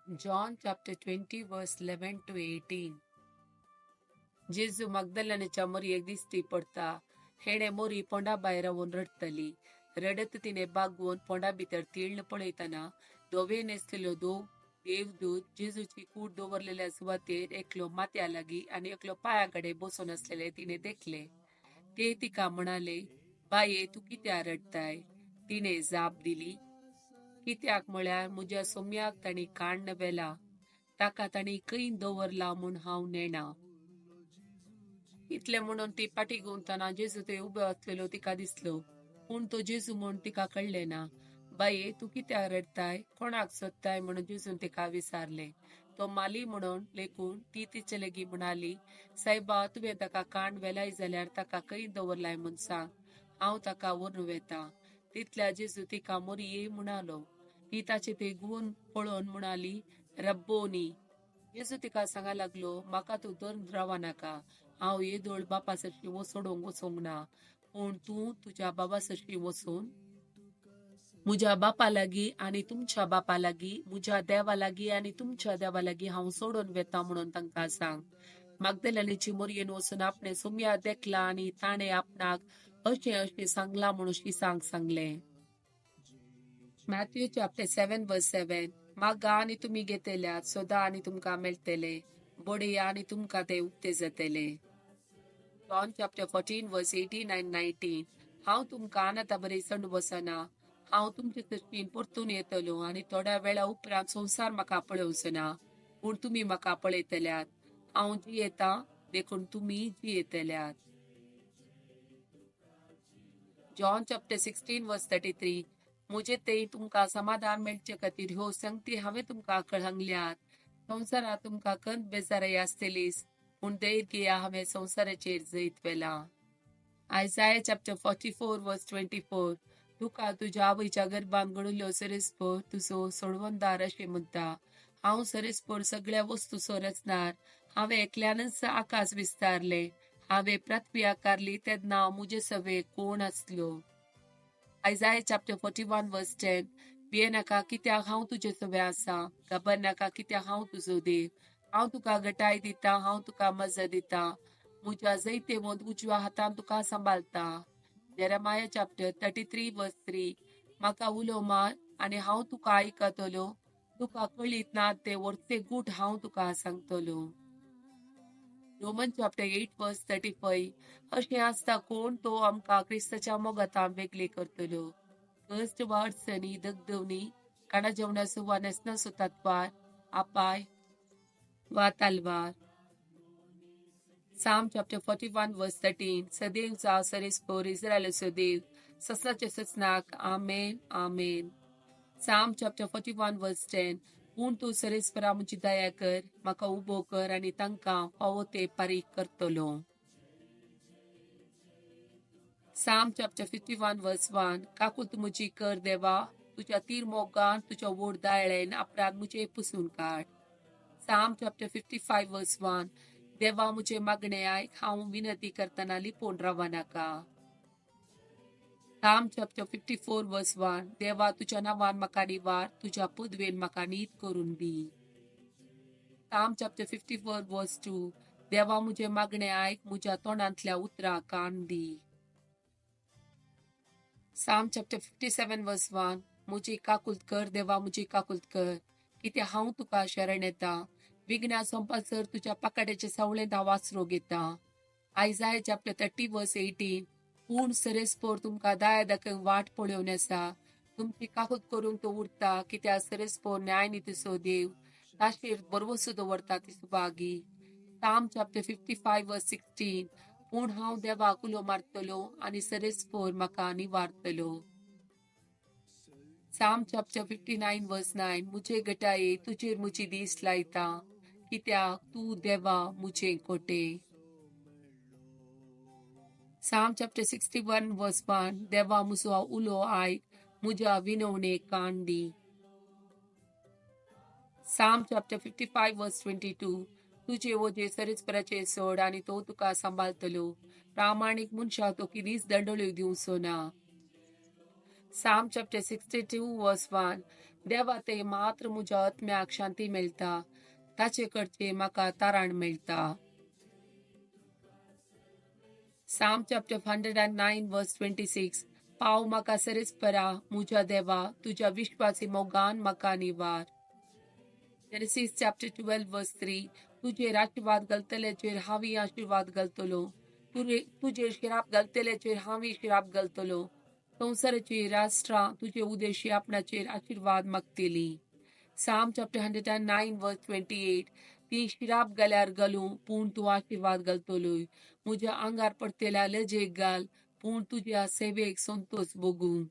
John chapter 20 verse 11 to 18. जेजू मागदलानेच्या मोरयेक दिश्टी पडता. हेणे मोरी फोंडा भायर रावन रडटली. रडत तिणे बागवून फोंडा भितर तीळ्ळ पळयतना धवे न्हेसलेल्यो दोग देवदूत जेजूची कूड दवरलेल्या सुवातेर एकलो माथ्या लागीं आनी एकलो पांया कडेन बसून आसलेले तिणे देखले. ते तिका म्हणाले, बाये तूं कित्याक रडटाय? तिणे जाप दिली, कित्याक म्हळ्यार म्हज्या सोम्याक तांणी काण्ण व्हेला, ताका तांणी खंय दवरला म्हूण हांव नेणा. इतलें म्हणून ती फाटी घुंवतना जेजू थंय उबो आसलेलो तिका दिसलो, पूण तो जेजू म्हूण तिका कळ्ळें ना. बाये तूं कित्याक रडटाय? कोणाक सोदताय? म्हणून जेजून तिका विचारलें. तो माली म्हणून लेखून ती तिचे लागीं म्हणाली, सायबा तुवें ताका काण व्हेलाय जाल्यार ताका खंय दवरलाय म्हूण सांग, हांव ताका व्हरून वेता. तितल्या जेजू तिका मोरये म्हणालो. ती ताचे ते गुवन पळोवन म्हणाली, रब्बोनी. जेजू तिका सांगा लागलो, म्हाका तूं धरून रावा नाका, हांव येदोळ बापा सरशी वसोडूंक वचूंक ना, पूण तूं तुज्या बाबा सरशी वचून म्हज्या बापा लागीं आनी तुमच्या बापा लागीं, म्हज्या देवा लागीं आनी तुमच्या देवा लागीं हांव सोडून वेता म्हणून तांकां सांग. मागदलानीची मोरयेन वचून आपणे सोम्या देखला आनी ताणें आपणाक अशें अशें सांगलां म्हणून शिसांक सांगलें. मॅथ्यू चॅप्टर 7 वर्स 7. मागा आनी तुमी घेतल्यात, सोदा आनी तुमकां मेळटले, बडया आनी तुमकां ते उक्ते जातले. John chapter 14 verse 18 आनी 19. हांव तुमकां आनाता बरें सण बसना, हांव तुमचे दृश्टीन परतून येतलो आनी थोड्या वेळा उपरांत संवसार म्हाका पळोवचो ना, पूण तुमी म्हाका पळयतल्यात. हांव जियेतां देखून तुमी जियेतल्यात. जॉन चॅप्टर 16 वर्स 33. म्हजे थंय तुमकां समाधान मेळचे खातीर ह्यो संगती हांवें तुमकां कळंगल्यात. संवसारांत तुमकां कंत बेजाराय आसतलीच, पूण धैर्य घेया, हांवें संवसाराचेर जैत व्हेलां. आयजाया चॅप्टर 44 वर्स 24. तुका तुज्या आवयच्या गर्भान घडयल्लो सरेस्पोर तुजो सोडवणदार अशें म्हणटा. हांव सरेस्पोर सगळ्या वस्तूचो रचणार. हांवें एकल्यानच आकाश विस्तारलें, हांवें पृथ्वी आकारली, तेन्ना म्हजे सवे कोण आसलो? आयजाया चॅप्टर 41 वर्स 10. भियेनाका कित्याक हांव तुजे सवे आसा, घाबरनाका कित्याक हांव तुजो देव. हांव तुका घटाय दिता, हांव तुका मजा दिता, म्हज्या जैतेवंत उजव्या हातान तुका सांबाळटा. जेरेमाया चॅप्टर 33 वर्स 3. म्हाका उलो मार आनी हांव तुका आयकतलो, तुका कळीत ना ते व्हडचे गूट हांव तुका सांगतलो. रोमन चॅप्टर 8 वर्स 35. अशें आसता कोण तो आमकां क्रिस्ताच्या मोगांत वेगळे करतलो? कश्ट वा अडचणी, दगदवणी, खाणा जेवणाचो वा न्हेसणाचो तत्वार, अपाय वा तलवार. साम चॅप्टर 41 वर्स 13. सदैव जाव सरेस्पोर इस्रायलाचो देव, ससनाचे ससनाक. आमेन, आमेन. साम चॅप्टर 41 वर्स 10. पूण तूं सरेस्परा म्हजी दया कर, म्हाका उबो कर आनी तांकां फावो ते पारीक करतलो. साम चॅप्टर 51 वर्स 1. काकूत म्हजी कर देवा, तुज्या तीर मोगान तुज्या व्हड दायळेन अपराध म्हजे पुसून काड. साम चॅप्टर 55 वर्स 1. देवा म्हजे मागणे आयक, हांव विनंती करतना लिपोवन रावा नाका. साम चॅप्टर 54 वर्स 1. देवा तुज्या नांवान म्हाका निवार, तुज्या पदवेन म्हाका नीत करून दी. साम चॅप्टर 54 वर्स 2. देवा म्हजे मागणे आयक, म्हज्या तोंडांतल्या उतरां कान दी. साम चॅप्टर 57 वर्स 1. म्हजी काकुळट कर देवा, म्हजी काकुळट कर, कित्याक हांव तुका शरण येता. विघ्नां सोंपासर तुज्या पाकाट्याचे सावळेंत हांव आसरो घेता. आयजाया चॅप्टर 30 वर्स 18. पूण सरेस्पोर तुमकां दया दाखोवंक वाट पळोवन आसा, तुमची काकूत करूंक तो उरता, कित्याक सरेस्पोर न्यायनितीचो देव, ताचेर भरवंसो दवरता ती सुभागी. साम चॅप्टर 55 वर्स 16. पूण हांव देवाक उलो मारतलो आनी सरेस्पोर म्हाका निवारतलो. साम चॅप्टर 59 वर्स 9. म्हजे घटाये तुजेर म्हजी दीस लायता, कित्याक तूं देवा म्हजें कोटे. साम चॅप्टर 61 वर्स 1. देवा म्हजो उलो आयक, म्हज्या विनवणेक कान दी. साम चॅप्टर 55 वर्स 22. तुजे वजे सरेस्पराचेर सोड आनी तो तुका सांबाळतलो. प्रामाणीक मनशाक तो किदीच दंडोळ्यो दिवचो ना. Psalm chapter 62 verse 1. देवा ते मात्र म्हज्या आत्म्याक शांती मेळटा, ताचे कडचे म्हाका तारण मेळटा. Psalm chapter 109 verse 26. पाव म्हाका सरेस्परा म्हज्या देवा, तुज्या विश्वासी मोगान म्हाका निवार. Genesis chapter 12 verse 3. तुजेर आशिर्वाद घालतल्याचेर हांवी आशिर्वाद घालतलो, तुजेर शिराप घालतल्याचेर हांवी शिराप घालतलो. संवसाराची राष्ट्रां तुजे उदेशी आपणाचेर आशिर्वाद मागतली. Psalm chapter 109 verse 28. ती शिराप घाल्यार घालूं, पूण तूं आशिर्वाद घालतलोय. म्हज्या आंगार पडटेल्या लजेक घाल, पूण तुज्या सेवेक संतोष भोगूं.